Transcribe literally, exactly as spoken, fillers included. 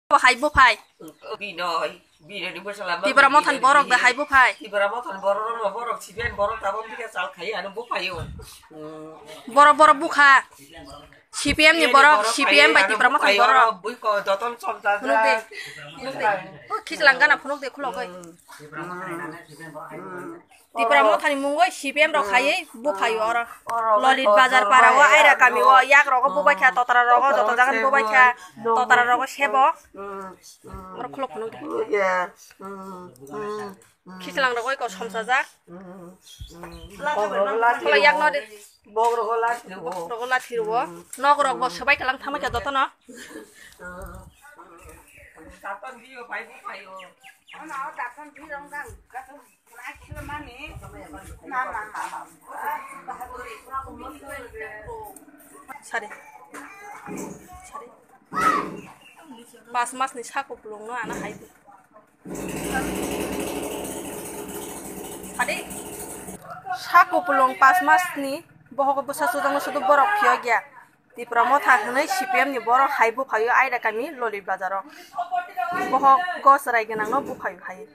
Bo hai buphai. Binoi, Binoi ni bwsala ma Tipra Mothani Binoi borok de ni. Hai buphai. Tipra Mothani borok rok no borok siben borok tabok bika chal khai ano buphaio. Hmm. Borok borok bukha. C P M ni Binoi borok, borok C P M khai bai ano Tipra Mothani buphaio, borok. Oro buiko joton chomta Phunuk de. Ja. Phunuk de. O khichlang gana phunuk de khulok oi. Hmm. Hmm. Tipra Mothani mungoi C P M rok khaiwi buphaio oro. Oro Lolit oro Bazar oro para o oro Aira kami o oro yak rogo bubaikha, totara rogo joto jagan bubaikha, totara rogo sebo. Oro khulok phunuk. Khichlang rok oi ko somsajak. Khulok yak no de. Bok rogo lathi rogo. Bok rogo lathi rogo. Nok rok bo swbai kalang thamai kha joto no. Sari. Sari. Pas mas ni sako pulung no ano hai. Sari. Sako pulung pas mas ni bohogo bwsa sujagno sudu borok phiyok ya. Tipra Motha hwnwi C P M ni borok hai buphaio Aira kami Lolit Bazar o. Bohok gos rai gwnang no buphaio hai.